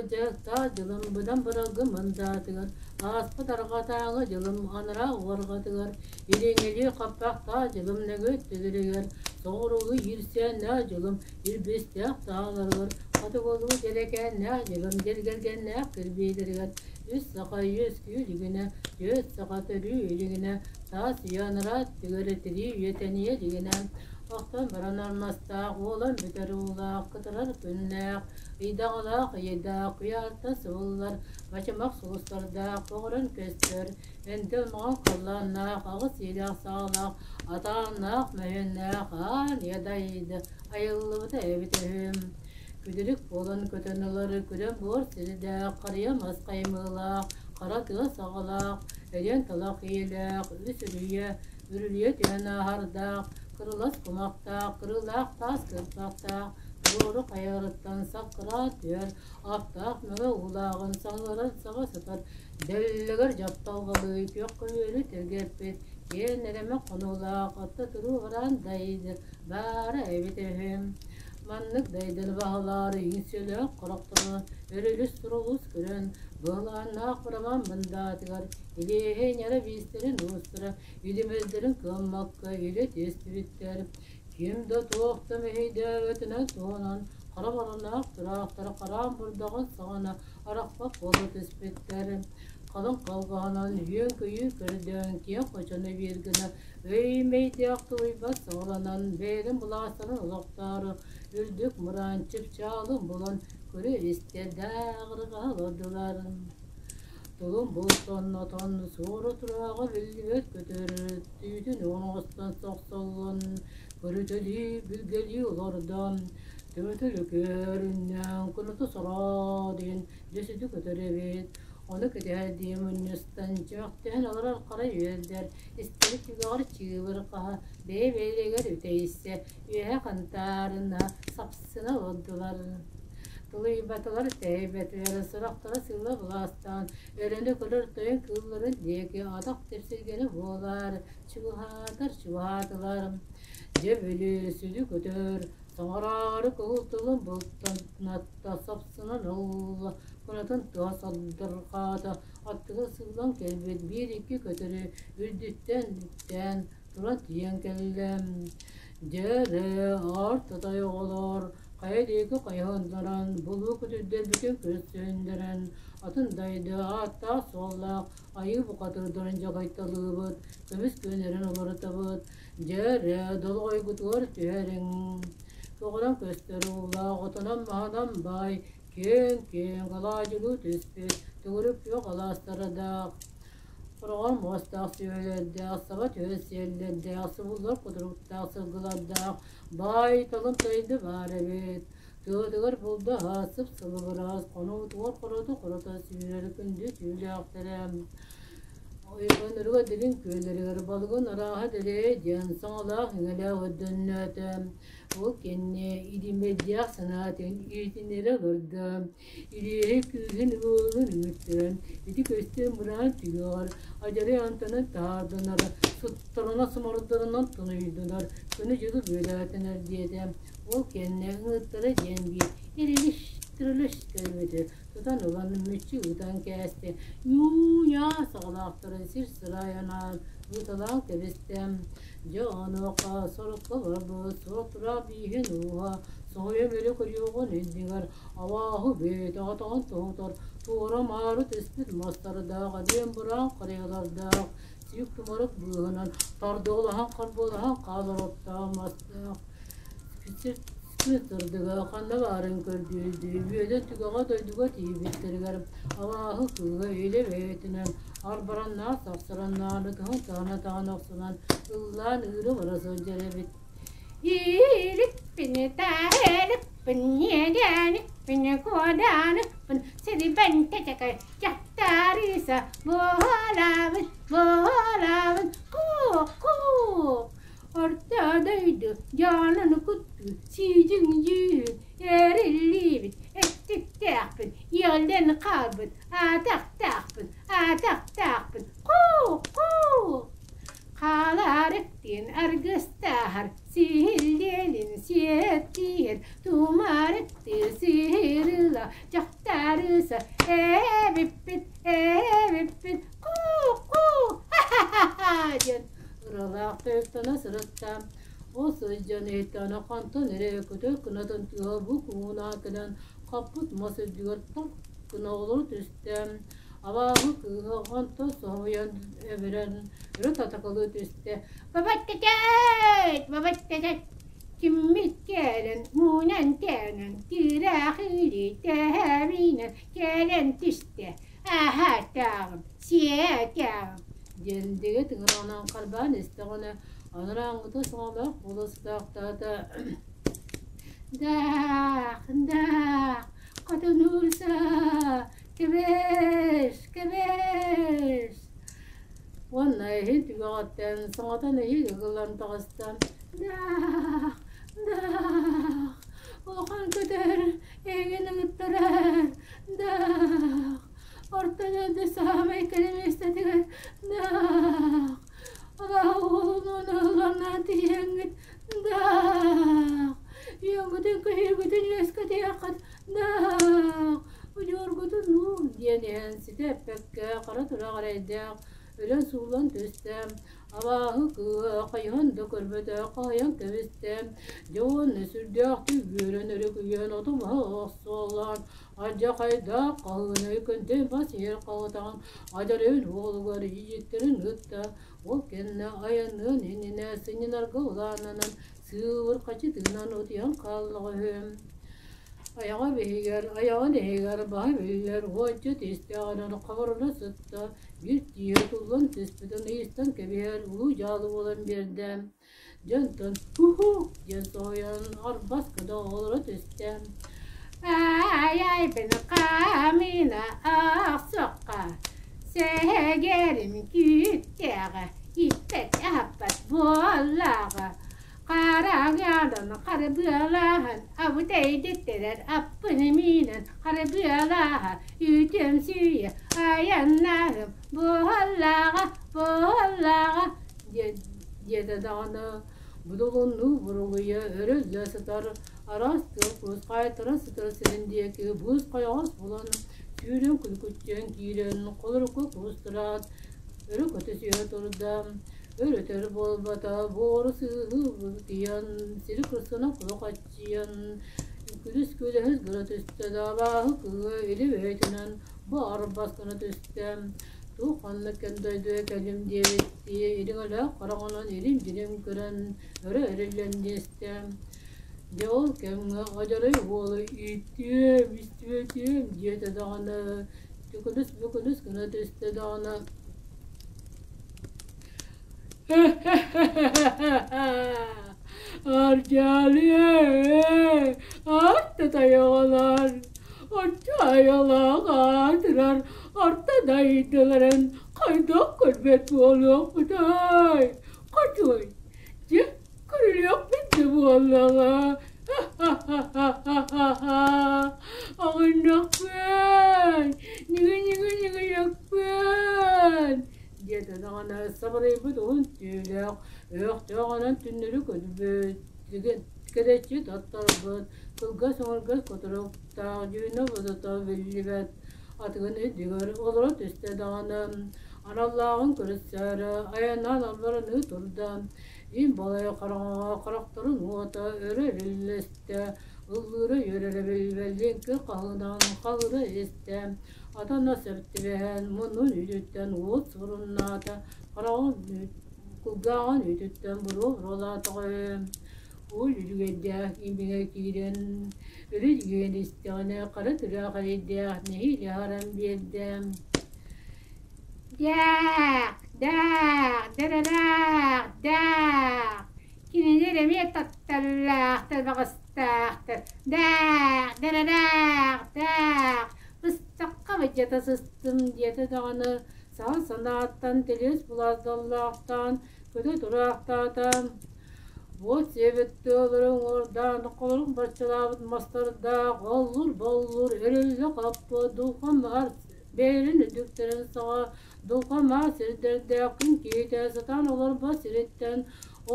Былдьаһыктаах дьылым быдан быралгы мындаатыгар, ааспыт арҕатааҥы дьылым анараа уорҕатыгар, илиҥҥилии хаппахтаах дьылым нөҥүө өттүлэригэр, соҕуруугу иирсээннээх дьылым илбистээх тааларыгар, хотугулуу дьэрэкээннээх дьылым дьэргэлгэннээх кирбиилэригэр үс саха үөскүү илигинэ, түөрт саха төрүү илигинэ, таас үйэ анараа өттүгэр тирии үйэ тэнийэ илигинэ, охтон баран армастаах, уолан бүтэр уулаах, кытарар күннээх, ыйдаҕалаах ыйдаах, куйаартан субуллар, бачымах сулустардаах, көҕөрөн көстөр, эндэл маҥан халлааннаах, аҕыс иилээх саалаах, атааннаах мөһүөннээх аан ийэ дайды айыллыбыта эбит үһү. Күдүрүк буолан көтөн ылар күрэ буор сирдээх, харыйа мас хаймыылаах, хара тыа саҕалаах, эриэн талах ийэлээх, үс үрүйэ, үрүлүйэ түһэн ааһардаах, кырылас кумахтаах, кырыылаах таас кырпахтаах, туруору хайарыттан саккыраат түһэр, аптаах мөҥө уулааҕын саҥаран саҕа сытар, дэллэгэр дьапталҕалыы күөх көмүөлү тиргэппит, киэн нэлэмэ хонуулаах, отто туруу бараан дайды, баара эбит үһү. Маннык дайдыны баһылаары иҥсэлээх харахтарынан өрүлүс-турулус көрөн, быһылааннаах быраман мындаатыгар илиэһэй ньара биистэрин уустара илимэлдэрин кыаммакка илэ тиэстибиттэр. Ким да туох да мэһэйдээбэтинэн туһанан хара баранаах тураахтара хараан бурдаҕын саҕана арахпат буола түспүттэр. Халыҥ халҕаһанан үөн-көйүү көрдөөн киэҥ хочону биир гына өй-мэйдээх тулуйбат саҕаланан бэйэлэрин былаастарын олохтоору үрдүк мыраан чыпчаалын булан көрө-истэ дааҕырҕаһа олордулар. Тулун бултоннотон суору турааҕа биллибэт көтөр түүтүн оҥостон сохсоллон көрүтэлии билгэлии олордон төбөтөлүкөрүннээн кынаты сороо диэн дьэ көтөр эбит. Ону кэтэһэрдии мунньустан чөмөхтөһөн олорор хара үөллэр истэри түгэҕэр чыыбырҕаһа бэйэ-бэйэлэригэр үтэйсэ үөһэ хантаарына сапсына олордулар. Тулуйбатылар, тэһийбэтилэр, сурахтара сыыла былаастаан, өрөнө көрөр тойон кыылларын диэки атах тэпсилгэнэ буолар, чугаһаатар чугаһаатылар. Дьэ били сүдү көтөр, саҥараары кыһыл тылын бултанатта сапсынан ылла, кынатын тыа сардырҕаата, аттыгар сыллан кэлбит биир-икки көтөрү үрдүттэн үктээн туран тиийэн кэллэ. Дьэ эрэ, аар татай оҕолор, хайа диэки хайыһыннаран, булуу көтүрдэрбитин көрсүһүннэрэн, атын дайды ааттаах-суоллаах айыы бухатыырдарын дьаҕайталыыбыт, көмүс күөннэрин уларытабыт, дьэ эрэ, долоҕойгутугар түһэриҥ. Көҕөрөн көстөр уулаах, отунан-маһынан баай, киэҥ-киэҥ алаадьылыы түспүт, төгүрүк күөх алаастардаах, Хороҕор муостаах сүөһүлэрдээх, саба түһэр сиэллэрдээх, субуллар кутуруктаах сылгылардаах, баай талым дойду баар эбит. Тыатыгар булда сып-сылыбырас, хонуутугар хорото-хорото сүүрэр күндү түүлээхтэрэ. Ойбонноругар дириҥ күөллэригэр балыгын арааһа дэлэй диэн саҥалаах-иҥэлээх өйдөннөөтө. Ол кэннэ идимэйдээх санаатын иһитиннэрэ олордо. Илиэһэй күүһүн ыалын ыыттаран, ити көстөн мыраан түгэҕэр адьарай антанан таһаарданар, суттарына сымардарынан тунуйдунар, күнү-дьылы бүөлээтинэр диэтэ. Ол кэннэ ыҥыттара диэн биир ирилиш тырылыш көрбүтү тутан ылан мүччү ыытан кээстэ. Ньуу-ньаа саҕалаахтарын сир сыраайанаан ыыталаан кэбистэ. Дьэ онуоха сорукка барбыт суох тураах бииһин ууһа соһуйа мөрө көрүөҕүн иннигэр Абааһы бэйэтэ атаҕын тоһутар, туора-маары түспүт мастардаах, эриэн-бураан харыйалардаах, сүүк тумарык быыһынан тардыалаһан-харбыалаһан хаалар оттоох мастаах күн сырдыга ханна баарын көрдүүрдүү үөдэн түгэҕэ дойдуга тиийбиттэригэр абааһы кыыһа илэ бэйэтинэн арбараннаах сахсараннаан ытыһын таһына таһан охсунан ыллаан ыыра бара сылдьар эбит. Ииликпин, таарылыкпын, ньиэдэникпин, куодааныкпын, сирибэнтэтэкэ дьахтарыса буолабын, буолабын, куу-куу. Орто дойду дьонун куттуу, сиидьиҥ дьүүһүн эриллиибит, эттиктээхпин, иэҕиллэн хаалбыт, атахтаахпын, атахтаахпын, куу-куу. Хаалаарык диэн аргыстааһар, сиһиллиэлин сиэттиир, тумаарык диэн сиһирыла дьахтары. диэн ыралаах тойуктана сырытта. Ол сылдьан иһиттэҕинэ хантан эрэ көтөр кынатын тыаһа бу куунаан кэлэн хаппыт мас үрдүгэр тах гына олоро түстэ. Абааһы кыыһа онтон соһуйан эбирэн өрө татакалыы түстэ. Бабаттатаат, бабаттатат, киммит кэлэн, муунан тээнэн, тыыраах илиитэһэбинэн кэлэн түстэ. Аһаатааҕым, сиэтээҕим диэн дигэ тыҥыраҕынан харбаан истэҕинэ, анарааҥҥыта саҥалаах буола сытаахтаата. Даах, даах, хотунууса, кэбис, кэбис. Уонна иһин түгэҕиттэн саҥата нэһиилэ ыгыллан таҕыста. Даах, даах, улахан көтөр эйигин ыҥыттарар, даах, орто дойду саамай кэрэ миэстэтигэр, даах, алаа уолун уонна тиийэҥҥит, даах, үөҥҥүтүн көһүүгүтүн үөскэтиэххит, даах, Удьуоргутун уу диэн иһэн ситэ эппэккэ хара тураах эрэйдээх өлөн сууллан түстэ, абааһы кыыһа хайыһан да көрбөтө, хаһыйан кэбистэ. Дьэ уонна сүрдээхтик үөрэн өрүкүйэн оту-маһы охсуолаан, алдьархайдаах хаһыыны көнтөй бас иһэр хаһытаан адьарайын уолугар ийиттэрин ыытта. Ол кэннэ айанныан иннинэ сынньанарга улааннанан сыыбырҕаччы тыынан утуйан хааллаҕа үһү. Айаҕа биһигэр, айаҕын иһигэр баһа биллэр, уонча тиистээҕинэн хабырына сытта, биир тииһэ туллан түспүтүн ыйыстан кэбиһэр улуу дьаалы буолан биэрдэ. Дьонтон «Һу-һу» диэн соһуйан арбас гына олоро түстэ. Ай-ай хаамына охсуохха, сэһэгэрим күүттээҕэ, иппэт-аһаппат буоллаҕа. Хараҥадан харбыалаһан, абытай-диттэрэр аппын миинэн харбыалаһа, үүтүм сүүйэ айаннаһым буоллаҕа, буоллаҕа диэн диэтэ даҕаны будулуннуу бурулуйа өрө сытар араас тыал кус хаайтара сытар сирин диэки быыс хайаҕас булан сүүрэн күлүкүччүйэн киирэн холорука куустараат өрө көтө түһэ турда. Өр-өтөр буолбата, буору сыыһы бутуйан, сири кырсынан кулахаччыйан, күлүс күлэһис гына түстэ да, абааһы кыыһа илэ бэйэтинэн бу арбас гына түстэ. Туох ханнык кэм дойдуга кэллим диэбиттии, ириҥэлээх хараҕынан илим-дьилим көрөн, өрө эриллэн истэ. Дьэ ол кэмҥэ адьарай уолу ииттиэм, истибэтиэм диэтэ даҕаны, түкүлүс-бүкүлүс гына түстэ даҕаны Ардьалыы, аат тайаҕалар, оччо айалаах аатырар орто дайдыларын хайдах көрбөт буолуохпутай? Хотуой, дьэ, көрүлүөхпүт да буоллаҕа. Аҕыннахпын, ньыгы-ньыгы-ньыгыйахпын диэтэ даҕаны сабарыйбыт уһун түүлээх, өөхтөөҕүнэн түннүрү көрбүт, кэдэччи таттарбыт, кылгас өҥөргөс кутуруктаах, дьүһүнэ-бодото биллибэт атыгын үрдүгэр олоро түстэ даҕаны, аналлааҕын көрүсээри айаннаан албарыныы турда. Им балай хараҥаҕа харахтарын уота өрө эриллистэ, ыллыыра үөрэрэ билбэллиҥки хаһыынан хаһыыра истэ, атана сөп түбэһэн муннун үүтүттэн уот суруннаата, хараҕын кулгааҕын үүтүттэн буруо буруолаатаҕа үһү. Уол үчүгэйдээх имигэ киирэн, өрө дьиэн истэҕинэ хара тыраах эрэйдээх нэһиилэ аһаран биэрдэ. Дээх, дээх, дэрэрээх, дээх. Кинилэр эмиэ тапталлаахтар, баҕастаахтар. Дээх, дэрэрээх, дээх. Быстахха бадьата сыстым диэтэ даҕаны саҥа санааттан тэлиэс былаас даллаахтаан көтө тураахтаата. Буот сиэбит тыалары уҥуордаан холорук барчалаабыт мастардаах оллур-боллур өрүллэ хаппыт дулҕа маар бэйэлэрин үрдүктэрин саҕа дулҕа маар сирдэрдээх күн киһитэ сатаан олорбот сириттэн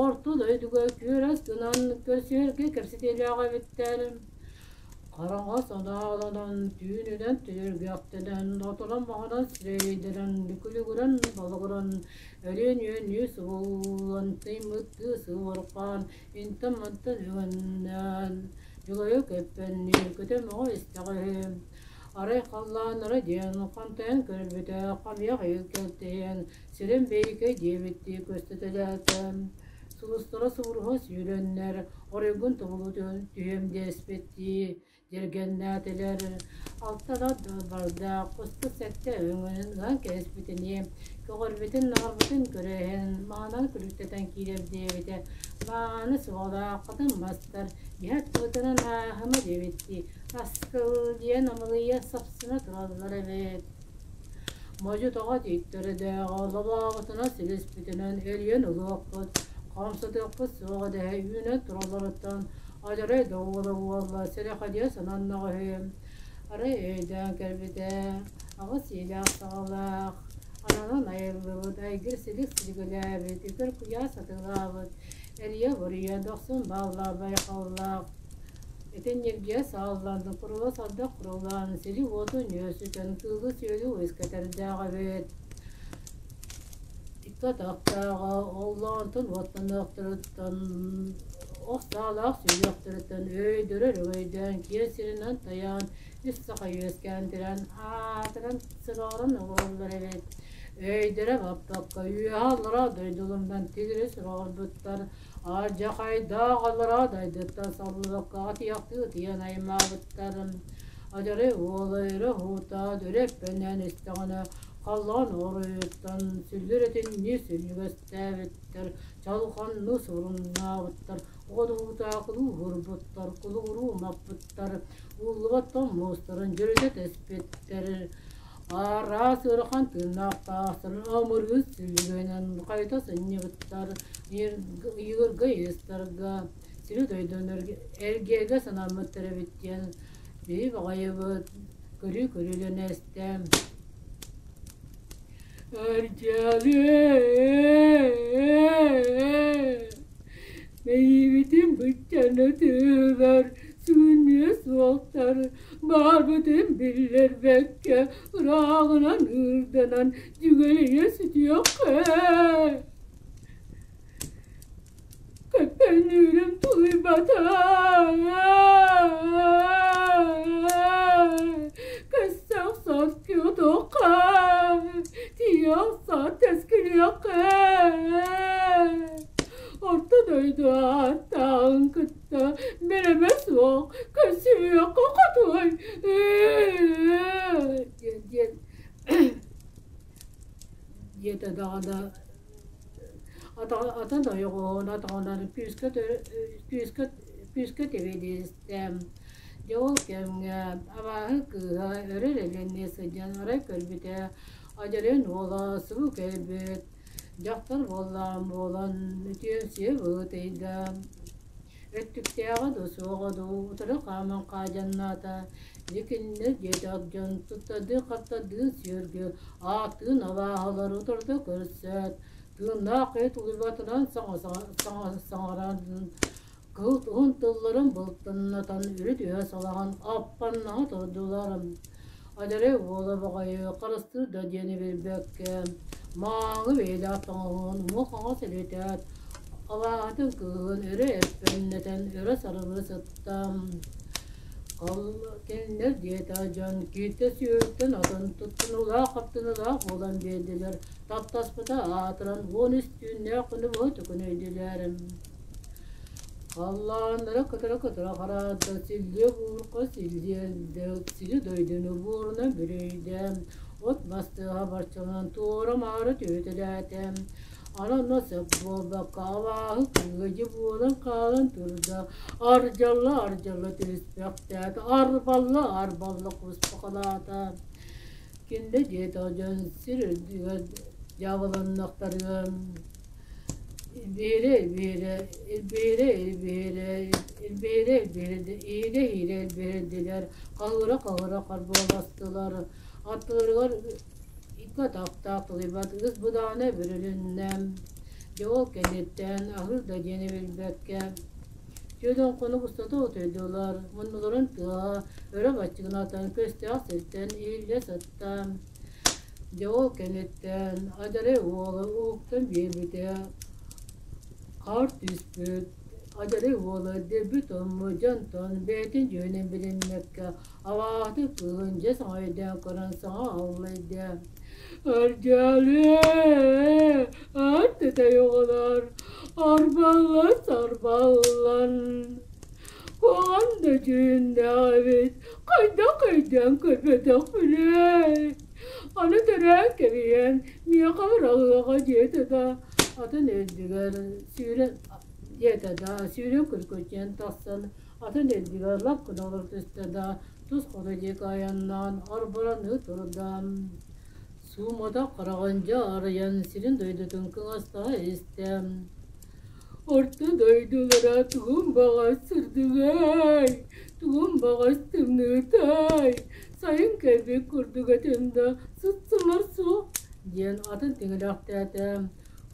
орто дойдуга күөрэс гынан көрсүһэргэ кэпсэтиилээх эбиттэр. Хараҥа санааланан, түүнүнэн түһүргэхтэнэн, отонон-маһынан сирэйдэнэн, күлүгүрэн-балыгыран, өлүөн үөннүү субуллан, тыймыттыы сыһыарҕаан, интэн-мантан үҥэннээн, дьулайа көппөннүү, көтөмөҕө истэҕэ үһү. Арай халлааннара диэн хантайан көрбүтэ, хамыйах ыйы кэлтэйэн, сирин бэйикэй диэбиттии көстүтэлээтэ. Сулустара субуруһа сүүрэннэр, оройгун тобулу түһүөм дэспиттии дьэргэннээтилэр. Алтан от бардаах, кустук сэттэ өҥүн ыһан кэбиспитинии, көҕөрбүтүн-наҕарбытын көрө иһэн, маһынан күлүктэтэн киирэр диэбитэ, мааны суолаах хатыҥ мастар иһэ аттыбытынан ааһыма диэбиттии, аскыл диэн амылыйа сапсына тураллар эбит. Модьу тоҕо тииттэрдээҕи лобообутунан силиспитинэн эрийэн ылыахпыт, хамсатыахпыт суоҕа дэһэ үүнэн туралларыттан адьарай да уола буолла сэрэхэдийэ сананнаҕа үһү. Арай өйдөөн кэлбитэ, аҕыс иилээх саҕалаах, ананан айыллыбыт айгыр силик силигилээбит, үкэр куйаас атыылаабыт, эрийэ-буруйа дохсун бааллаах байҕаллаах Ити ньиргийэ сааллан, курула сардах курулаан, сири-уоту нүөсүтэн, кыылы-сүөлү үөскэтэрдээх эбит. Икки атахтааҕа оллоонтон уоттаныахтарыттан, ох саалаах сүүйүөхтэриттэн өйдөрө өрөгөйдөөн, киэҥ сиринэн тайаан, үс саха үөскээн тирэн, аатыран сыроорон олороллор эбит. Өйдөрө баппакка үөһэ-аллараа дойдуларынан тилири сороҕорбуттар, Алдьархайдаах аллараа дойдуттан саллыбакка атыйахтыы ытыйан аймаабыттар. Адьарай уола өрө уһуутаат, өрө эппэннээн истэҕинэ, халлаан оройуттан сүллэр этиннии сүнньүгэстээбиттэр, чалҕанныы суруннаабыттар, оҕотуутаакылыы уһурбуттар, кулугуруу умаппыттар, ууллубат тоҥ муустарын дьөлүтэ тэспиттэр. Араас ыарахан тыыннаах таастарын амырыын сүллүгүнэн хайыта сынньыбыттар, ыйыырга ыйыстарга, сири-дойдуну эргиэргэ санаммыттар эбит диэн биһи баҕайыбыт көрүү көрүүлэнэ истэ. Мэйиибитин быччаны тыылар, сүнньүө суохтар, баарбытын биллэрбэккэ, ырааҕынан ыырданан дьүгэлийэ сүтүөххэ. Көппөннүүрүм тулуйбата. Көссө охсоот кутуохха, тиийэ охсоот тэскилиэххэ. Орто дойду ааттааҕын кытта бэлэмэ суох көрсүһүөххэ хотуой диэн диэн диэтэ даҕаны атын ойоҕоһун атаҕынан күүскэ күүскэ күүскэ тэбиэдиристэ. Дьэ ол кэмҥэ абааһы кыыһа өрө эрэллэннии сылдьан арай көрбүтэ адьарайын уола субу кэлбит Дьахтар буоллаҕым буолан, үтүөмсүйэ быһыытыйда. Өттүктээҕэ дуу, суоҕа дуу, утары хааман хаадьаннаата. Дьэ кинилэр диэтэх дьон туттардыы-хаптардыы сүөргү, ааттыын абааһылар утарыта көрсөөт, тыыннаах киһи тулуйбатынан саҥа саҥаран, кыһыл уһун тылларын былтаннатан үрүт-үөһэ салаһан аппаннаһа турдулар. Адьарай уола баҕайы харыстыыр да диэни билбэккэ, мааҥы бэйэлээх тоҥоһун уҥа-хаҥас илитээт, абааһытын кыыһын өрө эппэҥнэтэн өрө сарылыы сытта. Кинилэр диэтэ дьон кииртэ сүөһүттэн атын туттунуулаах-хаптыныылаах буолан биэрдилэр, таптаспыта аатыран 13 түүннээх күнү быһа төкүнүйдүлэр. Халлааннара кытара-кытара хараарда, силлиэ буурҕа силлиэрдэ, сири-дойдуну буорунан бүрүйдэ, от-мас тыаһа барчаланан туора-маары түһүтэлээтэ. Аны онно сөп буолбакка абааһы кыыдьы буолан хаалан турда, ардьалла-ардьалла түһүспэхтээтэ, арбалла-арбалла куспахалаата. Кинилэ диэтэх дьон сир үрдүгэр дьаабыланнахтарыан Илбиэрэ, илбиэрэ, илбиэрэ, илбиэрэ, илбиэрэ, илбиэрэ, иирэ-иирэ илбиэрдилэр, хаһыыра-хаһыыра харбыаластылар, аттыларыгар икки атахтаах тулуйбат ыыс быдаана бүрүлүннэ. Дьэ ол кэнниттэн аһыыр да диэни билбэккэ, Түөрт хонук устата утуйдулар, муннуларын тыаһа өрө баччыгынатан көстөөх сиртэн иһиллэ сытта. Дьэ ол кэнниттэн адьарай уола уһуктан биэрбитэ, хаар түспүт, адьарай уола дэлби тоҥмут дьонтон бэйэтин дьүһүнүн билиммэккэ абааһы кыыһын дьэ саҥа өйдөөн көрөн саҥа аллайда: «Ардьаалыы, артытай оҕолор, арбаллан сарбаллан, куһаҕан да дьүһүннээх эбит, хайдах өйдөөн көрбөтөхпүнүй? Аны төрөөн кэбиһэн, миэхэ быраҕыаҕа диэтэ да, атын үрдүгэр сүүрэн диэтэ да, сүүрэн күргүччүйэн тахсан, атын үрдүгэр лап гына олоро түстэ да, тус хоту диэки айаннаан арбараныы турда. Суумата хараҕын дьэ арыйан сирин дойдутун кыҥастаһа истэ. Орто дойдулара тугум баҕас сырдыгай, тугум баҕас тымныытай, сайын кэлбит курдук этим да, сыт-сымар суох диэн атын тиҥилэхтээтэ.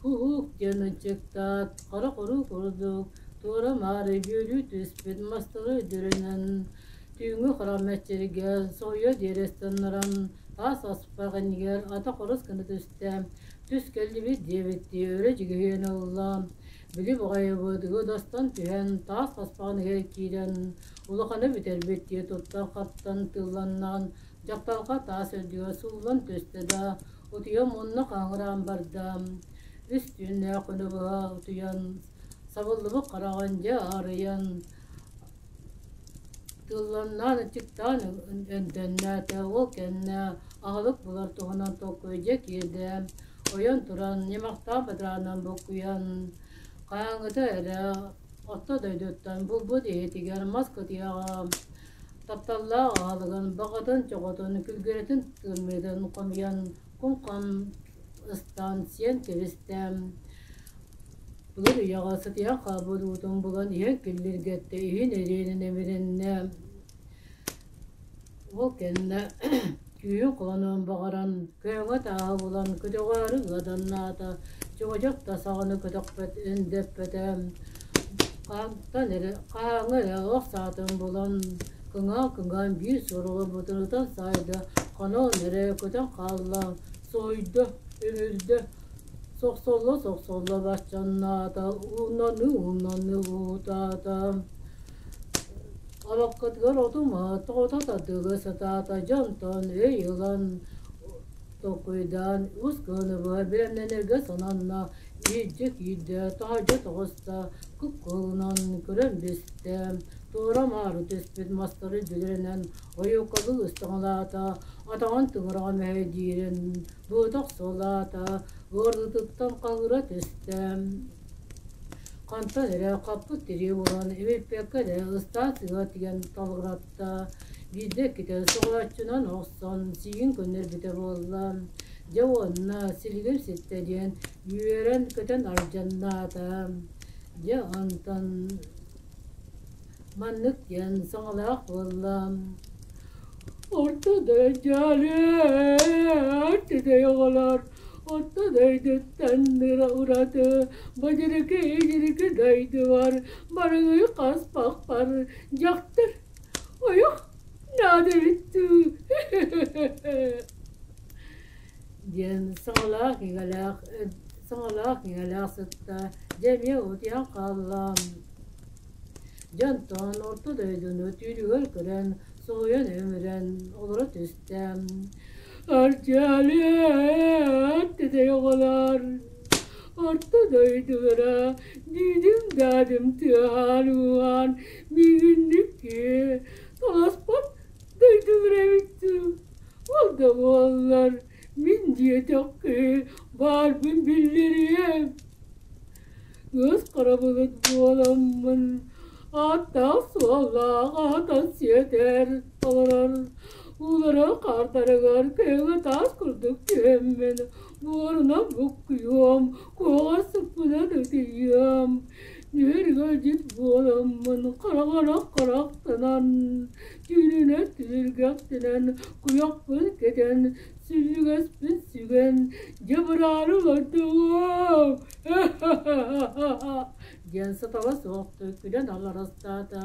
Һуһук диэн ынчыктаат, хара хоруу курдук туора-маары бүөлүү түспүт мастары өйдөрүнэн түүҥҥү хара мэччиргэ соһуйа диэрэстэннэрэн таас аспах иннигэр ата хорус гына түстэ. Түс кэллибит диэбиттии өрө дьигиһийэн ылла. Били баҕайыбыт ыгдастан түһэн таас хаспаҕын иһигэр киирэн улаханы бүтэрбит дии туттан-хаптан тылланнаан дьахталга таас үрдүгэр сууллан түстэ да утуйан мунна хаҥыраан барда. Үс түүннээх күнү быһа утуйан сабыллыбыт хараҕын дьэ арыйан тылланнаан ыччыктаан өнтөннөөтө, ол кэннэ аһылык булар туһунан толкуйга киирдэ. Ойон туран, ньымахтаах бадараанынан буккуйан, хаһааҥҥыта эрэ орто дойдуттан булбут иһитигэр мас кытыйаҕа тапталлаах аһылыгын баҕатын чоҕотун күлгэрэтин тымныытын хомуйан кум-хам ыстаан сиэн кэбистэ. Былыр үйэҕэ сытыйан хаалбыт уутун булан иһэн киллиргэттэ, иһин эриэнин эмириннэ. Ол кэннэ күүһүн холонуон баҕаран, көҥө тааһы булан көтөҕөөрү ыаданнаата, чугадьах да саҕаны көтөхпөт эндэппэтэ. Хаантан эрэ, хааҥҥа эрэ ох саатын булан, кыҥаан-кыҥаан биир суругу бутурутан саайда, хоноон эрэ көтөн хаалла, соһуйда, өмүрдэ, Сохсолло-сохсолло баччаннаата, ууннаныы-ууннаныы уһутаата. Абаккатыгар оту-маһы тоҕута тардыалыы сатаата, дьонтон өй ылан, толкуйдаан, ус кыһыны быһа бэлэмнэнэргэ сананна, иһирдьэ киирдэ, таһырдьа таҕыста, кып-кыһылынан көрөн бистэ, туора-маары түспүт мастары дүлэринэн ойуоккалыы ыстаҥалаата, атаҕын тыҥыраҕа мэһэйдиирин Быта охсуолаата, ыарыытыттан хаһыыра түстэ. Хантан эрэ хаппыт тирии булан, имиппэккэ эрэ ыстаансыйаҕа тиийэн талыгыратта. Биирдэ иккитэ сөҕөөччүнэн охсон, сиигин көннөрбүтэ буолла. Дьэ уонна силигим ситтэ диэн үөрэн-көтөн ардьаннаата. Дьэ онтон маннык диэн саҥалаах буолла: Орто дойдуалыыр оҕолор, орто дойдуттан ураты бадьырыкы идьирики дойдубар барыҥый хаспахпар дьахтар ойох наада эбит дуу диэн саҥалаах-иҥэлээх саҥалаах-иҥэлээх сытта, дьэ эмиэ утуйан хаалла. Дьонтон орто дойдуну түүлүгэр көрөн, соһуйан өмүрэн олоро түстэ. Ардьалыат тэтэй оҕолор, орто дойдулара дүүдүм-даадым тыаһаан-ууһаан миигинник таласпат дойдулара эбит дуу. Ол да буоллар мин диэтэххэ баарбын биллэриэм. Ыас хара былыт буоламмын, ааттаах-суоллаах аһатан сиэтэр олорор, уулара хаардарыгар көҥө таас курдук түһэммин, буорунан буккуйуом, куоҕас сыппынан ытыйыам, нүһэргэ-дьит буоламмын, хараҕара харахтанан, түүнүнэн түһүлгэхтэнэн, куйахпын кэтэн, Сүллүгэспин сүгэн дьабыраары олордугум диэн сатала суохтук күлэн алларастаата.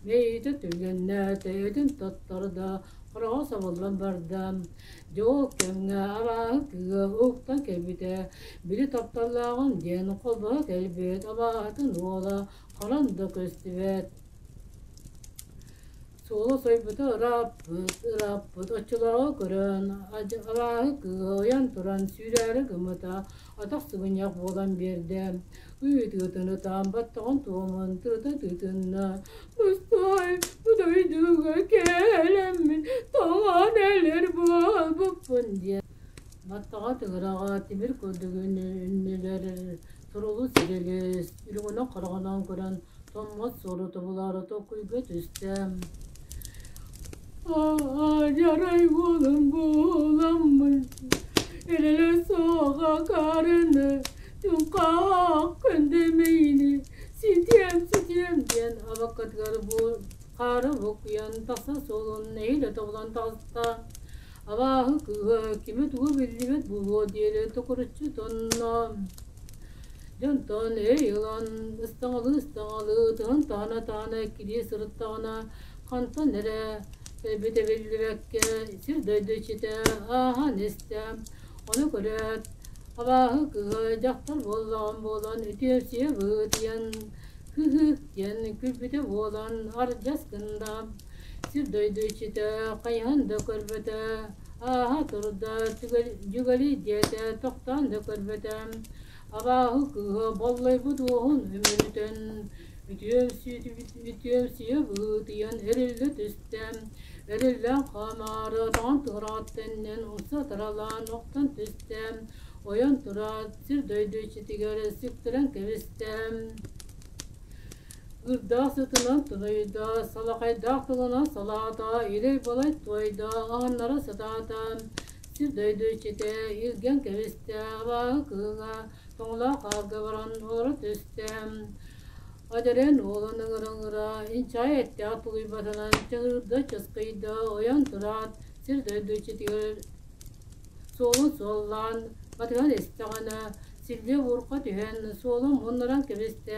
Мэйиитэ түргэннээтэ, этин тоттор да, хараҕа сабыллан барда. Дьэ ол кэмҥэ абааһы кыыһа уһуктан кэлбитэ, били тапталлааҕын диэн холбоһо кэлбит абааһытын уола ханан да көстүбэт. Суола сойбута ырааппыт, ырааппыт, оччолооҕу көрөн, абааһы кыыһа ойон туран сүүрээри гыммыта, атах сыгынньах буолан биэрдэ. Ыытыытын ытаан баттаҕын туомун тыата тыытынна. Бустай, бу дойдуга кэлэммин тоҥон өлөр буолбуппун диэн. Баттаҕа тыгыраҕа тимир курдук үннүлэр, сурулу сирилис, үрүҥүнэн хараҕынан көрөн Томмот суолу тобулаары толкуйга түстэ. Дьарай уолум буоламмын, эрэлэ суоҕа карыны, түҥхаах көндемейини, ситиэм, ситиэм диэн абаккатыгар хаары буккуйан тахса суолун нэһиилэ тобулан таҕыста. Абааһы кыыһа кими-тугу биллибэт буолуо диэри токуруччу тонно. Дьонтон өй ылан, ыстаҥалыы-ыстаҥалыы, тыһын таһына-таһына эккирии сырыттаҕына, хантан эрэ кэлбитэ биллибэккэ, сир-дойду иччитэ ааһан истэ. Ону көрөөт, абааһы кыыһа дьахтар буоллаҕым буолан үтүөсүйэ быһыытыйан, «Кыһык» диэн күлбүтэ буолан ардьас гынна. Сир-дойду иччитэ хайыһан да көрбөтө, ааһа турда, дьүгэлий диэтэ, тохтоон да көрбөтө. Абааһы кыыһа боллойбут уоһун үмүрүтэн, үтүөмсүйэ быһыытыйан эриллэ түстэ. Эриллэн хаамаары атаҕын туорааттан умса таралаан охтон түстэ. Ойон тураат, сир-дойду иччитигэр сүктэрэн кэбистэ. Ыырдаах сытынан тунуйда, салахайдаах тылынан салаата, илэй-балай туойда, аһыннара сатаата, сир-дойду иччитэ илгэн кэбистэ, абааһы кыыһа тоҥолоох хаарга баран олоро түстэ. Адэрэн уолун ыҥыра-ыҥыра, инчэҕэй эттээх тулуйбатынан чаһыырда, часкыйда, ойон тураат, сир-дойду иччитигэр суолун суоллаан, батыһан истэҕинэ, силлиэ буурҕа түһэн, суолун муннаран кэбистэ.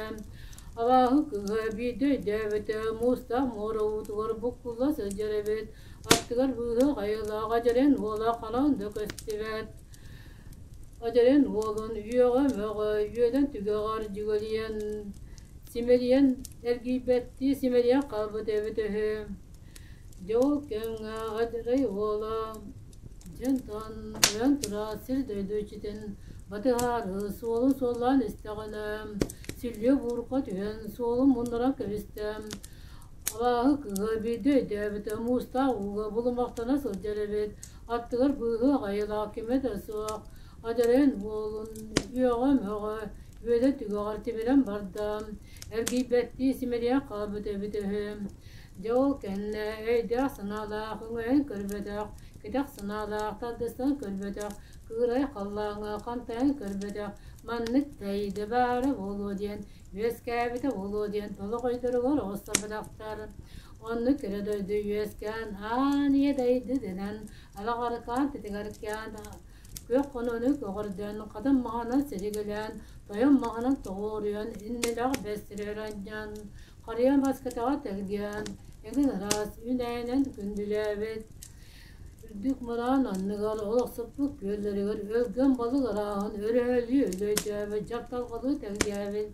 Абааһы кыыһа биирдэ өйдөөбүтэ, муустаах муора уутугар буккулла сылдьар эбит, аттыгар быыһыах айылаах адьарен уола ханан да көстүбэт. Адьарен уолун үөҕэ-мөҕө, үөдэн түгэҕэр дьүгэлийэн, симэлийэн эргийбэттии симэлийэн хаалбыт эбит үһү. Дьэ ол кэмҥэ адьарай уола дьонтон ойон тураат сир-дойду иччитин батыһаары суолун суоллаан истэҕинэ, силлиэ буурҕа түһэн суолун муннаран кэбистэ. Абааһы кыыһа биирдэ өйдөөбүтэ муустаах ууга булумахтана сылдьар эбит, аттыгар быыһыах айылаах кимэ да суох, адьарайын уолун үөҕэ-мөҕө, үөдэ түгэҕэр тимирэн барда, эргийбэттии симэлийэн хаалбыт эбит үһү. Дьэ ол кэннэ өйдөөх-санаалаах, өҥөйөн көрбөтөх, кэтэх санаалаах, тардыстан көрбөтөх, кыырай халлааҥҥа хантайан көрбөтөх, маннык тэйдэ баара буолуо диэн, үөскээбитэ буолуо диэн толоҕойдоругар оҕустарбатахтар. Оннук кэрэ дойду үөскээн, аан ийэ дайды дэнэн, алаҕарыкаан титигаркаан, күөх хонууну көҕөрдөн, хатан маһынан силигилээн, тойон маһынан тоҕуоруйан, иннилээх бэс сиригэр анньан, Харыйа маскатаҕа тэлгээн, эҥин араас үүнээйинэн күндүлээбит, үрдүк мыраан анныгар олохсуппут күөллэригэр өлгөм балык арааһын өрөһөлүү өлөйдөөбүт, дьапталҕалыы тэлгээбит,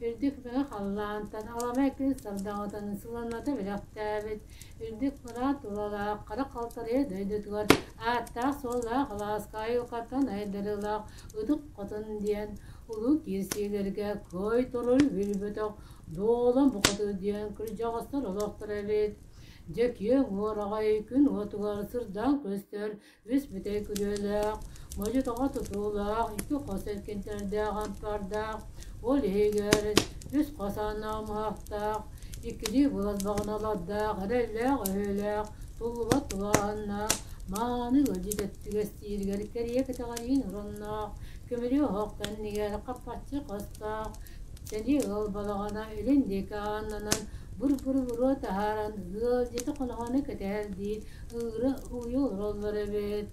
үрдүк мэҥэ халлаантан аламай күн сардаҥатын сыланата бэлэхтээбит, үрдүк мыраан тулалаах хара халтарыйа дойдутугар ааттаах-суоллаах алааска айылҕаттан айдарыылаах Ытык Хотун диэн улуу киирсиилэргэ кыай-туруй билбэтэх Дуолан бухатыыр диэн кырдьаҕастар олохторо эбит. Дьэ киэҥ уораҕай күн уотугар сырдаан көстөр үс бүтэй күрүөлээх, модьу-таҕа тутуулаах, икки хос эркинтэрдээх ампаардаах, ол иһигэр үс хос ааннаах умуһахтаах, иккилии былас баҕаналардаах, эрэллээх өһүөлээх, туллубат тулааһыннаах, мааны ыалдьыт өттүгэстииригэр кэрийэ кэтэҕэриин оронноох, көмүрүө оһох кэннигэр хаппаччы хостоох, Сэлии ыал балаҕана илин диэки ааннанан, бур-бур буруо таһааран, ыалдьыты хоноһону кэтэһэрдии ыҥыра уйа олороллор эбит.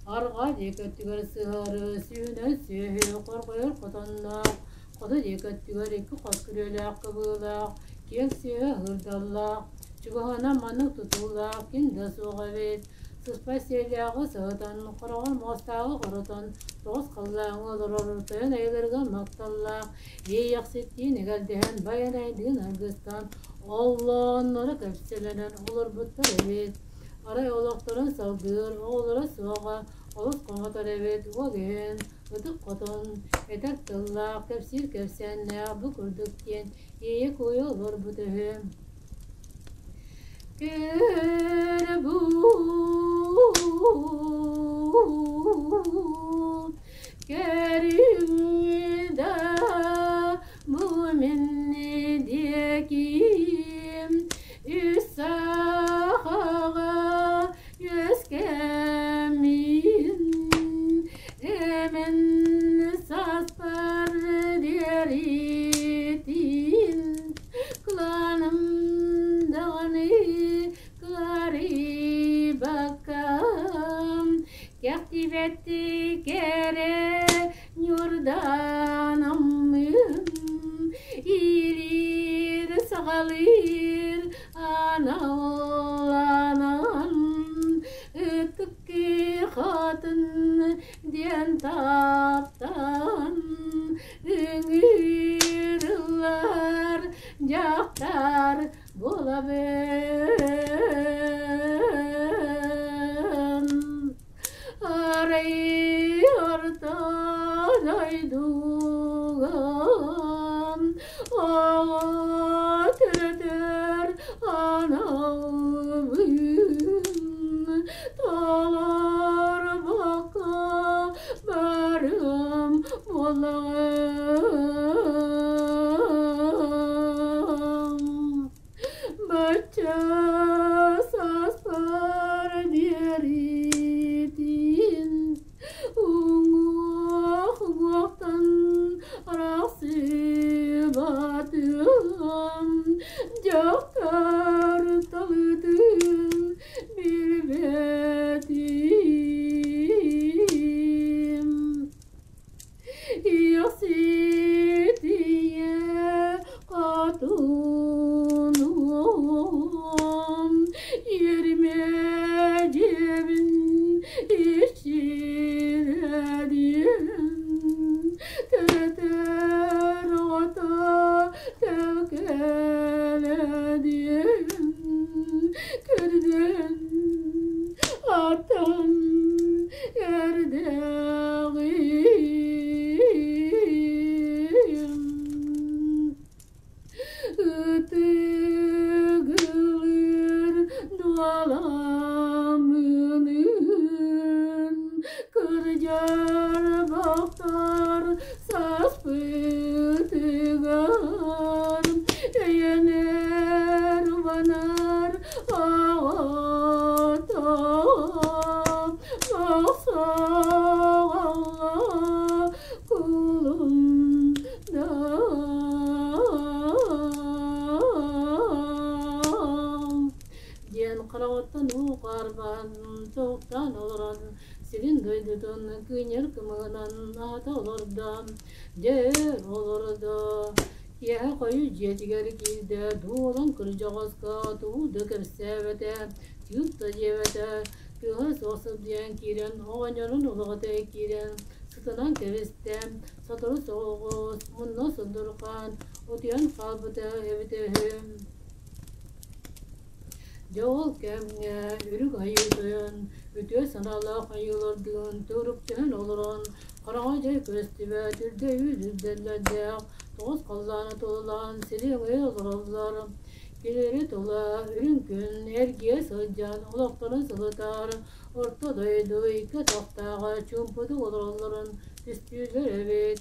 Арҕаа диэки өттүгэр сыһыары сүүнэ сүөһү хорҕойор хотонноох, хоту диэки өттүгэр икки хос күрүөлээх кыбыылаах, киэҥ сүөһү аһыырдаллаах, чугаһынан маннык тутуулаах ким да суох эбит. Сыспай сиэллээҕи сыһытан, хороҕор муостааҕы хорутан, тоҕус халлааҥҥа олорор тойон айыларыгар махталлаах, иэйэхситтиин эгэлдэһэн, байанайдыын аргыстаан, оллоонноро кэпсэлэнэн олорбуттар эбит. Арай олохторун салгыыр оҕолоро суоҕа олус хомотор эбит, ол иһин ытык хотун, этэр тыллаах, кэпсиир кэпсээннээх бу курдук диэн иэйэ-куойа олорбут үһү. Кэрбут кэриҥда бу мин диэким үс сахаҕа үөскэммин эмэн саспар диэритин кылааным даҕаны кыларыйбаккам кэхтибэт кэрэ ньурдаанаммын иилиир саҕалыыр аналланан ытык хатын диэн таптаан ыҥырыллар дьахтар буолабын. Арай орто дойдуга оҕо төрөтөр аналбын толорбокко барыам буоллаҕым. Бачча сааспар диэритин уҥуох уҥуохтан арахсыбатым дьахтар талыытын билбэтим. Иэхситийэ хотунум, иэримэ дьиэбин иччилэниэм, төрөтөр оҕото төлкөлөнүөм, көрдөн атам эрдэҕим. Ытыгылыыр дуоламмынын кырдьар бохтор саспытыгар өйөнөр убанар оҕото Диэн хараҕыттан уу хаарбаан, соҕуктаан олорон, сирин дойдутун кыынньар кымыһынан аһата олордо. Дьэ өр олордо. Киэһэ хойуу дьиэтигэр киирдэ, дуолан кырдьаҕаска тугу да кэпсээбэтэ, чыып да диэбэтэ, тыаһа суох сылдьан киирэн, оҕонньорун улаҕата киирэн, сытынан кэбистэ, сотору соҕус мунна сундурҕаан, утуйан хаалбыта эбитэ үһү. Дьэ ол кэмҥэ үрүҥ айыы тойон үтүө санаалаах айыылардыын туруктаһан олорон хараҥа дьай көстүбэт үрдэ үүт үрдэллэрдээх тоҕус халлааны тулалаан сири өҥөйө олороллор. Кинилэри тула үрүҥ күн эргийэ сылдьан олохторун сылытар орто дойду икки атахтааҕа чуумпутук олороллорун түстүүллэр эбит.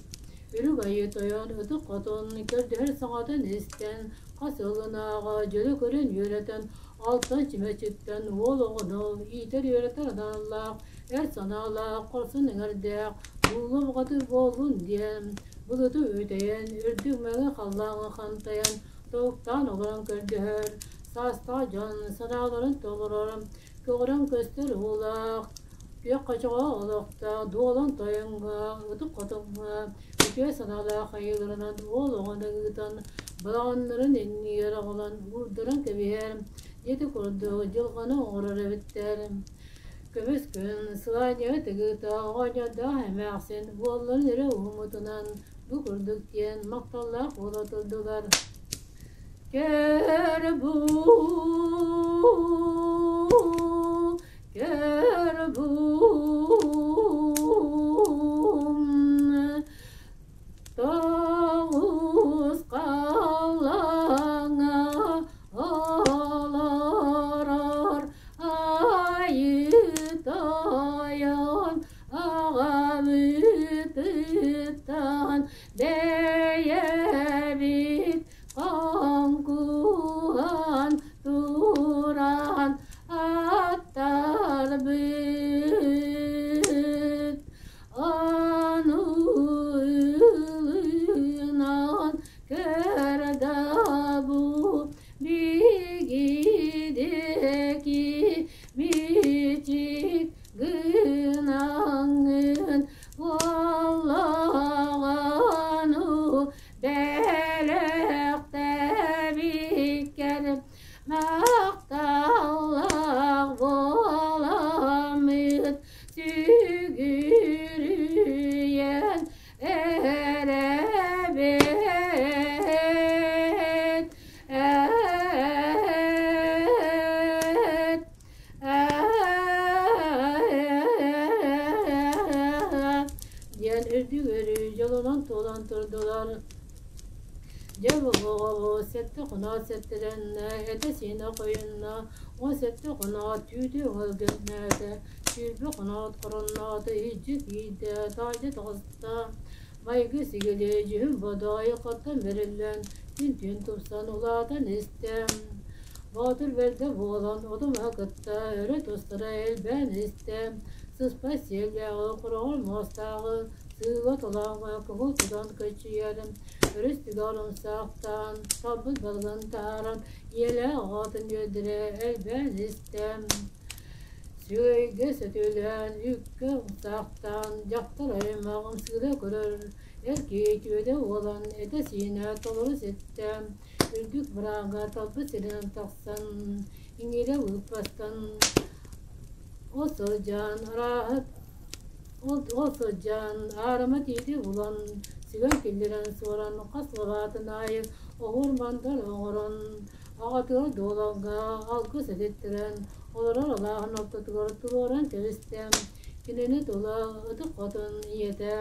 Үрүҥ Айыы Тойон ытык хотун көрдөһөр саҥатын истэн, хас ылынааҕа дьөлө көрөн үөрэтэн, алтан чүмэчиттэн уол оҕону иитэр-үөрэтэр аналлаах, эр санаалаах, хорсун эҥэрдээх, уулу бухатыыр буоллун диэн, былыты үтэйэн, үрдүк мэҥэ халлааҥҥа хантайан, тобуктаан олорон көрдөһөр, саастаах дьон санааларын толорор, көҕөрөн көстөр уулаах. Күөх хочоҕо олохтоох дуолан тойоҥҥо, ытык хотуҥҥа үтүө санаалаах айыыларынан уол оҕону ыытан, балаҕаннарын иннигэр аҕалан уурдаран кэбиһэр, ити курдук дьылҕаны оҥорор эбиттэр. Көмүс күн сылаанньыга тыгыыта оҕонньордоох эмээхсин уолларын өрө уһуммутунан бу курдук диэн махталлаах буола турдулар. Көр бу, көр бу, тоҕус халлааҥҥа олорор айыы тойон аҕабытыттан бэйэбит хоҥкуһан туран аттарбыт Ону ылынан көрдө бу бигидеки мичик гынаҥҥын буоллаҕану бэлэхтээбиккэр махталлаах буоламмыт сүгүрүйэн эрэбит диэн үрдүк өрүү дьолунан туолан турдулар. Дьэ оҕоҕо сэттэ хоноот сэттэлэннэ, этэ-сиинэ хойунна, 17 хоноот түүтү өҥөлгөннөөтө, 20 хоноот хоронноото, иһирдьэ киирдэ, таайда таҕыста. Майгы-сигили дьүһүн-бодо айылҕаттан бэриллэн, күн-түүн тупсан улаатан истэ. Боотур бэрдэ буолан, оту-маһы кытта өрө тустара элбээн истэ. Сыспай сиэллээҕи, хороҕор муостааҕы, сыыла толооҥҥо куһу тутан көччүйэр. Өрүс түгэҕэр умсаахтаан, талбыт балыгын таһааран, ийэлээх оҕотун үөрдэрэ элбээн истэ. Сүөгэйгэ сөтүөлээн, үүккэ умсаахтаан, дьахтар аймах ымсыыра көрөр, эр киһи түөдэ уолан, этэ-сиинэ толору ситтэ. Үрдүк мырааҥҥа талбыт сиринэн тахсан, иҥиирэ ыыппастан, ол сылдьан арааһа ол сылдьан аарыма тиити булан, сүгэн киллэрэн суоран хас лабаатын аайы оһуор-мандар оҥорон, аҕатыгар дуоланга алгыс этиттэрэн, олорор алааһын ортотугар туруоран кэбистэ. Кинини тула ытык хотун ийэтэ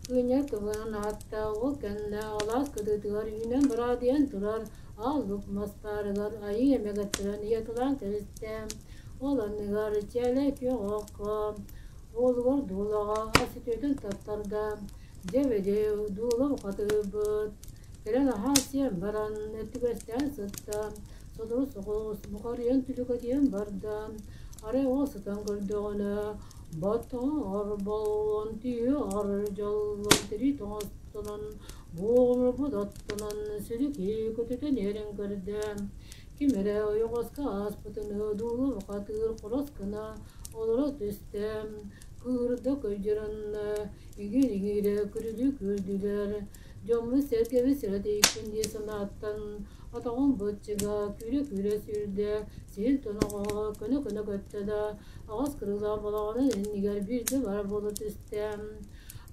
Кыынньар кыбынан аһатта, ол кэннэ алаас кытыытыгар үүнэн быраадыйан турар аал лук мас паарыгар айыы эмэгэттэрин ыйаталаан кэбистэ. Ол анныгар чээлэй күөх окко, уолугар дуулаҕа ас үтүөтүн таттарда. Дьэ били дуула бухатыырбыт кэлэн аһаан сиэн баран өттүгэстээн сытта, сотору соҕус бухарыйан түлүкэтийэн барда. Арай ол сытан көрдөҕүнэ Батар боллон тиһэр дьоллон тирии тоҥостонон, буолбут оттонон сүрү көтүтэн иһэрин көрдө. Ким эрэ ойоҕоско ааспытын дуулуу бухатыыр хорос гына олоро түстэ. Кыырда көйдьөрөннө, иҥиир-иҥиирэ күрүлүү күүрдүлэр. Дьоммут-сэргэбит сирэтийикпин дии санааттан атаҕын быччыга күүрэ-күүрэ сүүрдэ, сиһин тоноҕоһо көнө-көнө көттө да, аҕыс кырыылаах балаҕанын иннигэр биирдэ барар буола түстэ.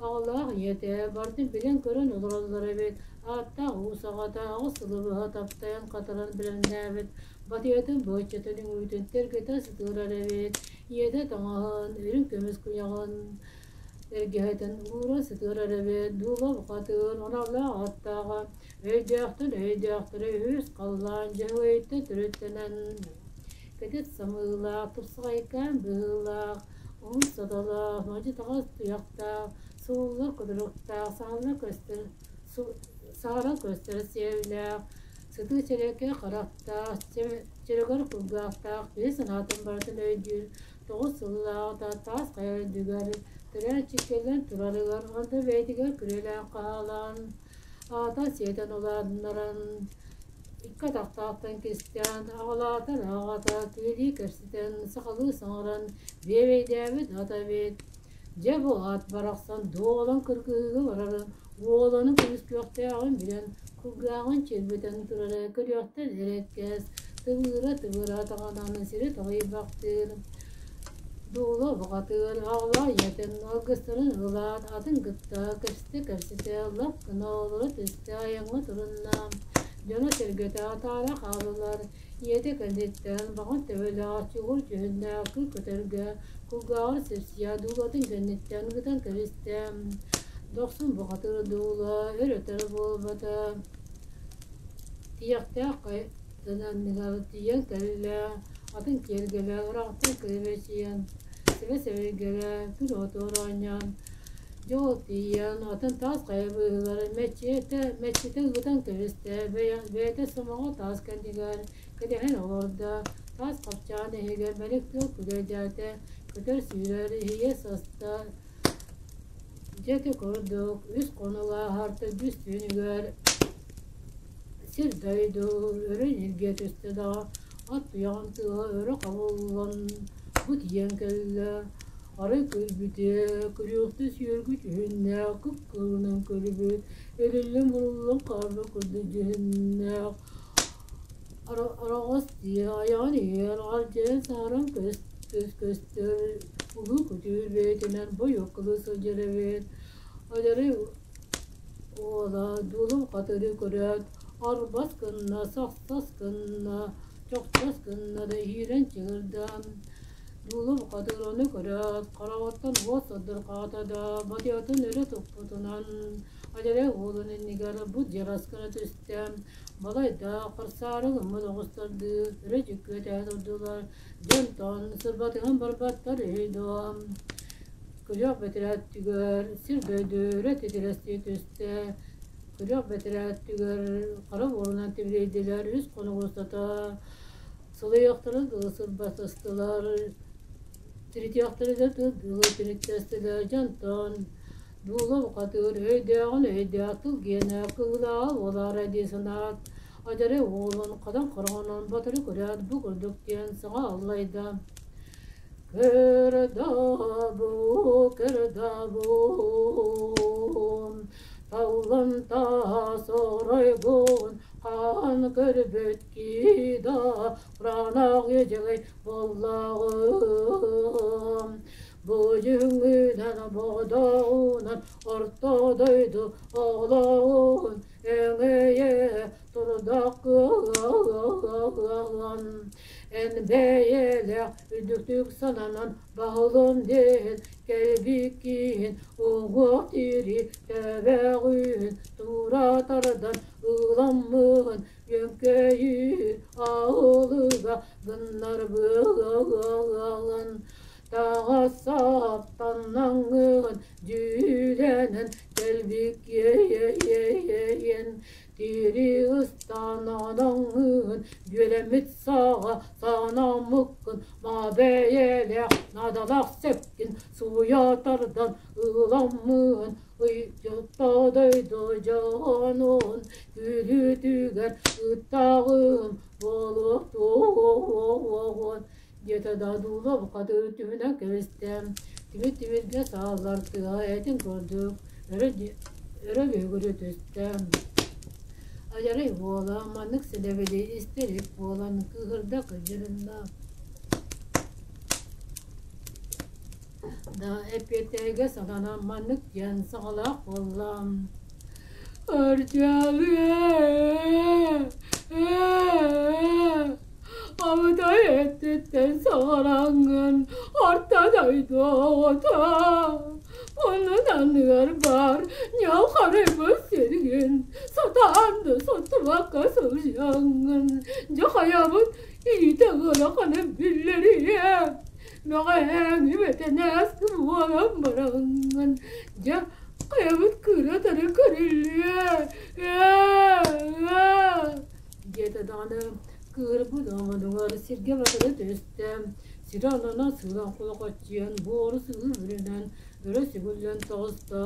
Аҕалаах ийэтэ барытын билэн-көрөн олороллор эбит, ааттаах уус аҕата аҕыс сылы быһа таптайан хатаран бэлэмнээбит батыйатын быһыччытын үҥүүтүн тиргитэ сытыарар эбит, ийэтэ таҥаһын, үрүҥ көмүс куйаҕын эргэһитин уура сытыарар эбит, дууба бухатыыр, аналлаах аттааҕа, өйдөөхтөн өйдөөхтөрө үһүс халлаан дьөһөгөйүттэн төрүттэнэн кэтит самыылаах, тупсаҕайкаан быһыылаах, уһун сотолоох, модьу таҕас туйахтаах, сууллар кутуруктаах, саһылла көстөр, саһаран көстөр сиэллээх, сытыы чэрэкэ харахтаах, чөрөгөр кулгаахтаах, киһи санаатын барытын өйдүүр, 9 сыллааҕыта таас хайа үрдүгэр төрөөн чиккэллэн турарыгар онто бэйэтигэр күрүөлээн хаалан, аата сиэтэн улаатыннаран. Икки атахтаахтан кистээн, аҕалаатар аҕата киһилии кэпсэтэн, сахалыы саҥаран биэбэйдээбит ата эбит. Дьэ бу ат барахсан дуолан кыргыһыыга барарын, уоланы көмүскүөхтээҕин билэн, кулгааҕын чирбитэн турара көрүөхтэн эрэккэс, тыбыыра-тыбыыра таҕанан сири тоһуйбахтыыр. Дуула бухатыыр аҕалаах ийэтин алгыстарын ылаат, атын кытта кэпсэтэ-кэпсэтэ лап гына олоро түстэ, айаҥҥа турунна. Дьоно-сэргэтэ атаара хааллылар, ийэтэ кэнниттэн баҕан төбөлөөх, чугур дьүһүннээх кыл көтөргө кулгааҕар сипсийэ дуулатын кэнниттэн ытан кэбистэ. Дохсун бухатыыр дуула өр-өтөр буолбата, тиһэхтээх анныгар тиийэн кэллэ, атын киэргэлэ ыраахтан килэбэчийэн, сибэ-сэбиргэлэ күн отуор оонньоон, дьол тиийэн, атын таас хайа быыһыгар мэччитэ, мэччитэ ыытан кэбистэ, бэйэтэ сомоҕо таас кэннигэр кэтэһэн олордо, таас хапчаан иһигэр мэник тыал күлэйдээтэ, көтөр-сүүрэр иһийэ саста, дьэ ити курдук үс хонук ааһар төрдүс түүнүгэр Сир-дойду өрө ньиргийэ түстэ да, ат туйаҕын тыаһа өрө хабыллан бу тиийэн кэллэ. Арай көрбүтэ, күрүөхтүү сүөргү дьүһүннээх, кып-кыылынан көрбүт, эриллэн-буруллан хаалбыт курдук дьүһүннээх араҕас дьиэ айаҕын иһигэр ардьайан саһаран көстөр улуу күтүр бэйэтинэн бойуоккалыы сылдьар эбит. Адьарай Уола дуулум хатыры көрөөт, арбас гынна, сахсас гынна, чохчос гынна да иһиирэн чыгырда. Дуулум хатырыны көрөөт, хараҕыттан уот сырдырҕаата да, батыйатын өрө туппутунан, Адьарай уолун иннигэр бу дьарас гына түстэ. Балайда харсаары гыммыт оҕустардыы өрө дьүккүөтэһэ турдулар. Дьонтон сырбатыһан барбаттар үһү дуо? Күрүөх бэтэрээттигэр сир дойду өрө титирэстии түстэ, күрүөх бэтэрээттигэр хара буорунан тибилийдилэр, үс хонук устата сылыйыахтарын дылы сырбатыстылар, тиритиэхтэригэр дылы тириттэстилэр. Дьонтон дуула бухатыыр өйдөөҕүн өйдөөх тыл гиэнэ кыылааҕа буолаарай дии санаат, адьарай уолун хатан хараҕынан батары көрөөт бу курдук диэн саҥа аллайда. Кырдабу, кырдабу, таллан таас оройгун хаан көрбүт кида кураанах үчүгэй буоллаҕым. Бу дьүҥҥүнэн бодоҕунан орто дойду олоҕун өҥөйө турдах кыаллан Эн бэйэлээх үрдүктүк сананан баһылым диэн кэлбиккин уҥуох тири төбөҕүн тура тардан ыламмын үөҥкэйин аылыга гыннарбыалан таҕас саптанаҥҥын дьүүлэнэн кэлбиккиэйэн Тири ыстананаҥҥын, бүөлэммит саҕа санаммыккын, ма бэйэлээх наадалаах сэпкин сууйа тардан ыламмын, ыйдьытта дойду дьонун күлүүтүгэр ыттаҕым буолуохтуоҕун диэтэ да дуула бухатыыр түһүнэн кэбистэ. Тимир тимиргэ сааллар тыа этин курдук өрө өрө лүһүгүрүү түстэ. Адьарай уола маннык сэдэбили истэ илик буолан кыыһырда кыдьырынна да эппиэттэһигэ сананан маннык диэн саҥалаах буолла. Ардьалыы Абытай өттүттэн саҕалаҥҥын орто дойду оҕото оннун анныгар баар ньалхарыйбыт сиргин сатаан да соттубакка сылдьаҥҥын дьэ хайабыт иитэ ыарахана биллэриэ Бэҕэһээҥҥи бэтэнээс буолан бараҥҥын дьэ хайабыт кыра-тары көрүллүө диэтэ даҕаны кыырбыт омунугар сиргэ батары түстэ, сирэ онно сыылан кулахаччыйан буору сыһыы бүрүнэн өрө сүгүллэн таҕыста,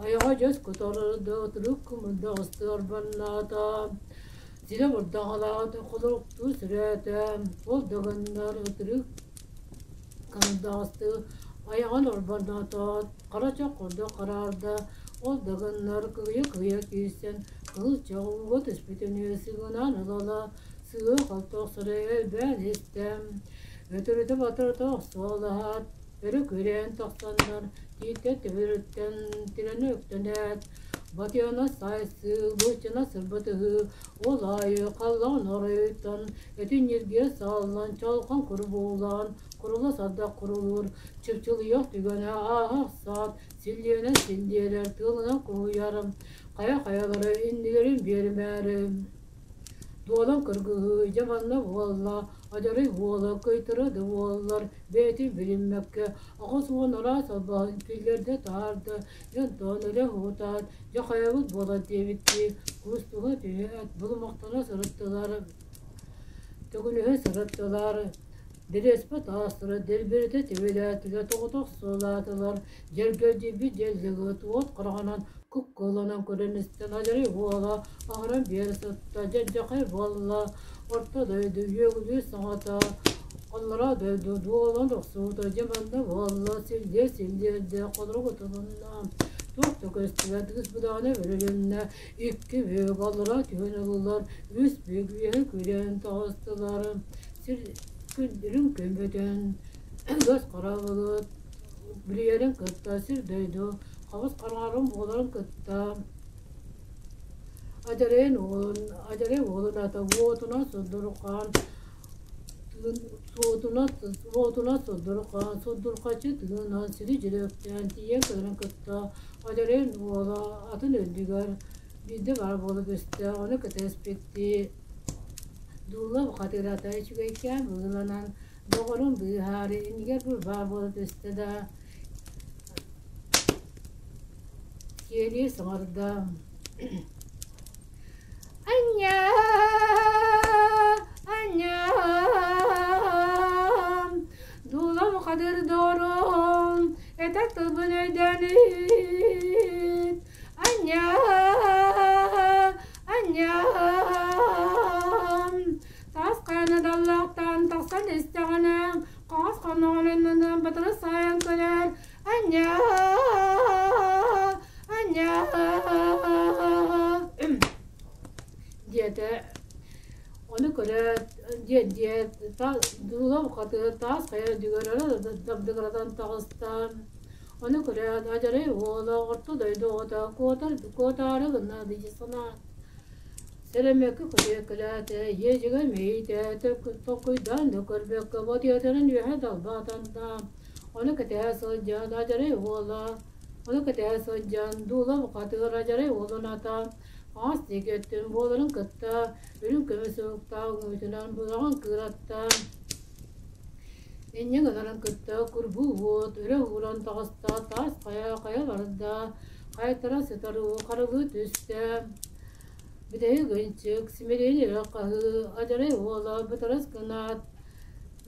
айаҕа дьэс көтөр да ытырык кымырдаҕастыы арбаннаата. Сирэ бурдаҕалаат, холоруктуу сөрөөтө, ол да гыннар ытырык харандаҕастыы айаҕын орборноотоот, хара чох курдук хараарда, ол да гыннар кыйа-кыйа киирсэн, кыһыл чох ууга түспүтүнүү сыгынаан ыла-ыла сыыһа-халты охсоро элбээн истэ. Өтөрүтэ-батарыта охсуолаһаат, өрө күрээн тахсаннар, тииттэн төбөлөрүттэн тирэнэ үктэнээт, Батыйана саайсыы, быччына сырбатыһыы, ол аайы халлаан оройуттан этин ньиргийэ сааллан, чалҕан курбуулаан, курула сардах курулуур, чыпчылыйах түгэнэ ааһа охсоот, силлиэнэн силлиэрэр, тыалынан куһуйар, хайа-хайалара иннилэрин биэримээри Дуолан кыргыһыы дьэ манна буолла, адьарай уола кыйтара да буоллар, бэйэтин билиммэккэ, 80 араас албаһын киллэрдэ таһаарда, дьонтон эрэ уһутаат, дьэ хайабыт буолан диэбиттии, куустуга түһээт, булумахтана сырыттылар, төгүнүһэ сырыттылар. Дэриэспэ таастара дэлбэритэ тибилээтилэр, тоҕотох суолаатылар, дьэргэлдьийбит дьэллигит уот хараҕынан куккуланан көрөн истэн адьарай уола аһаран биэрэ сытта, дьэдьэхэй буолла, орто дойду үөгүлүүр саҥата, аллараа дойду дуолан охсуута дьэ манна буолла, силлиэ силлиэрдэ, холорук ытылынна, туох да көстүбэт, ыыс быдаана бөрөлүннэ, икки бүк аллараа түһэн ыллылар, үс бүк үөһэ күрээн таҕыстылар, сир күн күн бүтэн, ыас хара былыт бүрүйэрин кытта сир-дойду хаҕыс хараҥарын буоларын кытта адьарайын уолун адьарай уолун ата уотунан сурдурҕаан суотунан уотунан сурдурҕаан сурдурҕаччы тыынан сири дьүрүөктээн тиийэн кэлэрин кытта адьарайын уола атын үрдүгэр биирдэ баар буола түстэ, ону кэтэспиттии Дуула бухатыырата үчүгэйкээн быыланан доҕорун быыһаары иннигэр баар буола түстэ да киэлии саҥарда Анньаа, анньаам, дуулам хадыр доҕорум, этэр тылбын өйдөөн иһит. Анньаа, анньаам, таас хайаны даллаахтаан тахсан истэҕинэ, хаҥас хонноҕунан батары саайан көрөр. Анньаа, анньаа диэтэ. Ону көрөөт, диэн диэт, дуулам хатыһы таас хайа үрдүгэр өрө дабдыгыратан таҕыста. Ону көрөөт, адьарай уола орто дойду оҕото куотар куотаары гынна дии санаат, сэрэммэккэ көтүөккэлээтэ, иэдьигэр мэйиитэ толкуйдаан да көрбөккө батыйатынан үөһэ далбаатанна. Ону кэтэһэ сылдьан адьарай уола, ону кэтэһэ сылдьан дуула бухатыыр адьарай уолун ата хаҥас диэки өттүн буоларын кытта үрүҥ көмүс уһуктаах үҥүүтүнэн бураҕын кыыратта. Инньэ гынарын кытта курбуу уот өрө ууран таҕыста, таас хайа хайа барда, хайатара сытар уу харылыы түстэ. Бүтэһик ынчык, симэлийэн эрэр хаһыы, адьарай уола бытарыс гынаат,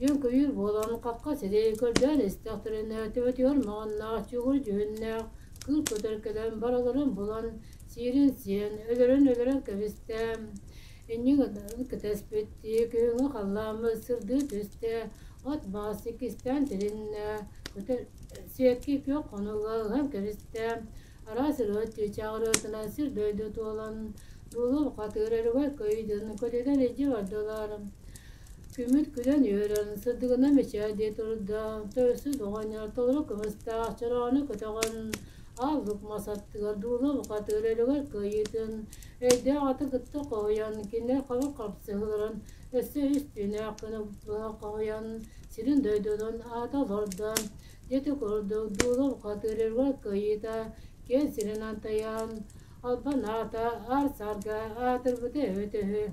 үөн-көйүүр буолан хахха сири көрдөөн истэхтэринэ төбөтүгэр маҕаннаах чугур дьүһүннээх кыыл көтөр кэлэн барыларын булан сиирин сиэн, өлөрөн-өлөрөн кэбистэ. Инньэ гынан кэтэспиттии күһүҥҥү халлааммыт сырдыы түстэ, от-мас иккистээн тилиннэ, көтөр сиэкки күөх хонууга ыһан кэбистэ, араас ырыа чыычаах ырыатынан сир-дойду туолан, дуулур хатыыр өрүгэр көйдүн, көтүтэн илдьи бардылар. Күммүт күлэн үөрэн, сырдыгынан мичээрдии турда, төрсүс оҕонньор толору кымыстаах чороону көтөҕөн, аал лук мас аттыгар дуула бухатыыр өлүгэр кыайыытын, өйдөөх аты кытта хоһуйан, кинилэр хабыр хапсыһыыларын өссө үс түүнээх гына быһа хоһуйан, сирин-дойдутун аата олордо. Дьэ курдук дуула бухатыыр өлүгэр кыайыыта киэҥ сиринэн тайаан, албан аата аар-саарга аатырбыта эбитэ үһү.